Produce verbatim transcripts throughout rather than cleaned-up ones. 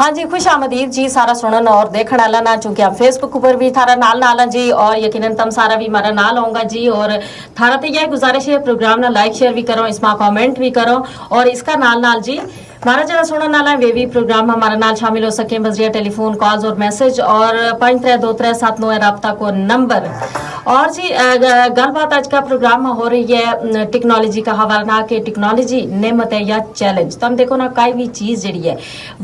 ہاں جی، خوش آمدید جی سارا سنن اور دیکھن والا نا، چونکہ ہم فیس بک اپر بھی تھارا نال نال ہیں جی، اور یقیناً تم سارا بھی ہمارا نال ہوں گا جی۔ اور تھارا تے یہ گزارش ہے، پروگرام نا لائک شیئر بھی کرو، اس ما کمنٹ بھی کرو، اور اس کا نال نال جی ہمارا جڑا سنن والا ہے، وہ بھی پروگرام ہمارے نال شامل ہو سکیں بذریعہ ٹیلی فون کالز اور میسج، اور پانچ ترے دو ترے سات نو ہے رابطہ کو نمبر۔ اور جی گل بات آج کا پروگرام ما ہو رہی ہے ٹیکنالوجی کا حوالہ نا، کہ ٹیکنالوجی نعمت ہے یا چیلنج؟ تم دیکھو نا، کائی بھی چیز جڑی ہے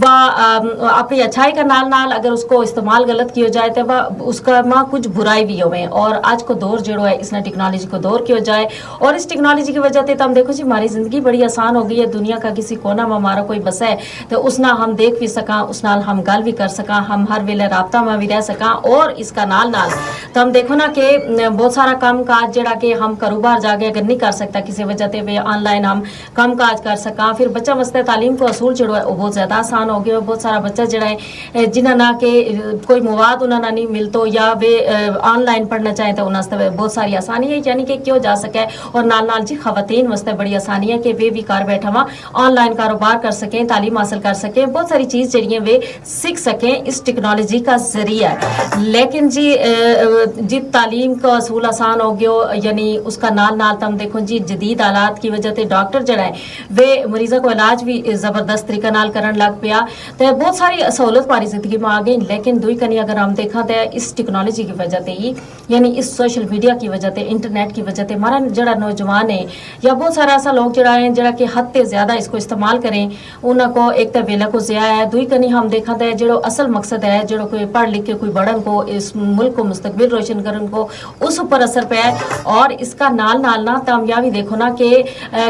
وہ اپنی اچھائی کا نال نال اگر اس کو استعمال غلط کیو جائے تو وہ اس کا ما کچھ برائی بھی ہوئے، اور آج کو دور جڑو ہے اس نے ٹیکنالوجی کو دور کیو جائے۔ اور اس ٹیکنالوجی کی وجہ تے تم دیکھو جی، ہماری زندگی بڑی آسان ہو گئی ہے۔ دنیا کا کسی کونا ما ہمارا کوئی بسا ہے تو اس نا ہم دیکھ بھی سکاں، اس نال ہم گل بھی کر سکاں، ہم ہر ویلے رابطہ ما بھی رہ سکاں۔ اور اس کا نال نال تم دیکھو نا کہ بہت سارا کم کاج جڑا کہ ہم کاروبار جا کے اگر نہیں کر سکتا کسی وجہ تے، وہ آن لائن ہم کم کاج کر سکاں۔ پھر بچہ واسطے تعلیم کو اصول جڑو ہے وہ بہت زیادہ آسان ہو گیا ہے۔ بہت سارا بچہ جڑا ہے جنہاں نا کہ کوئی مواد انہاں نا نہیں ملتو یا وہ آن لائن پڑھنا چاہیں تو انہاں واسطے بہت ساری آسانی ہے، یعنی کہ کیو جا سکے۔ اور نال نال جی خواتین واسطے بڑی آسانی ہے کہ وہ بھی گھر بیٹھا ہوا آن لائن کاروبار کر سکیں، تعلیم حاصل کر سکیں، بہت ساری چیز جڑی ہیں وہ سیکھ سکیں اس ٹیکنالوجی کا ذریعہ۔ لیکن جی جی تعلیم کا اصول آسان ہو گیو، یعنی اس کا نال نال تم دیکھو جی جدید آلات کی وجہ تے ڈاکٹر جڑا ہے وہ مریضاں کو علاج بھی زبردست طریقہ نال کرن لگ پیا۔ تے بہت ساری سہولت ہماری زندگی ما آ گئی، لیکن دوئی کنی اگر ہم دیکھاں تے اس ٹیکنالوجی کی وجہ تے ہی، یعنی اس سوشل میڈیا کی وجہ تے، انٹرنیٹ کی وجہ تے ہمارا جڑا نوجوان ہے یا بہت سارا ایسا لوگ جڑا ہیں جڑا کہ حد تے زیادہ اس کو استعمال کریں، انہاں کو ایک تے ویلا کو ضیاع ہے، دوئی کنی ہم دیکھاں تے جڑو اصل مقصد ہے جڑو کوئی پڑھ لکھ کے کوئی بڑھن کو، اس ملک کو مستقبل روشن کرن کو، اس اپر اثر پہ ہے۔ اور اس کا نال نال نا تم یا بھی دیکھو نا کہ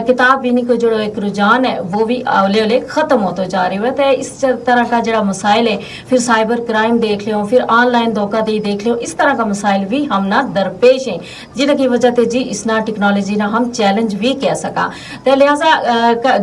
کتاب بینی کو جڑو ایک رجحان ہے وہ بھی اولے اولے ختم ہوتو جا رہی ہوئے تے اس طرح کا جڑا مسائل ہے، پھر سائبر کرائم دیکھ لیو، پھر آن لائن دھوکہ دی دیکھ لیو، اس طرح کا مسائل بھی ہم نا درپیش ہیں، جنہاں کی وجہ تے جی اس نا ٹیکنالوجی نا ہم چیلنج بھی کہہ سکاں۔ تے لہذا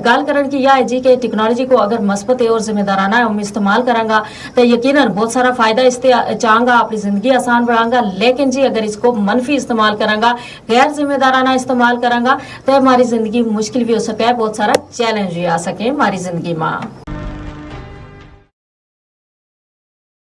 گل کرن کی یا ہے جی کہ ٹیکنالوجی کو اگر مثبت اور ذمہ دارانہ ہم استعمال کراں گا تے یقیناً بہت سارا فائدہ اس تے چاہاں گا، اپنی زندگی آسان بناں گا۔ لیکن جی اگر اس کو منفی استعمال کراں گا، غیر ذمہ دارانہ استعمال کراں گا، تے ہماری زندگی مشکل بھی ہو سکے، بہت سارا چیلنج بھی آ سکے ہماری زندگی ما۔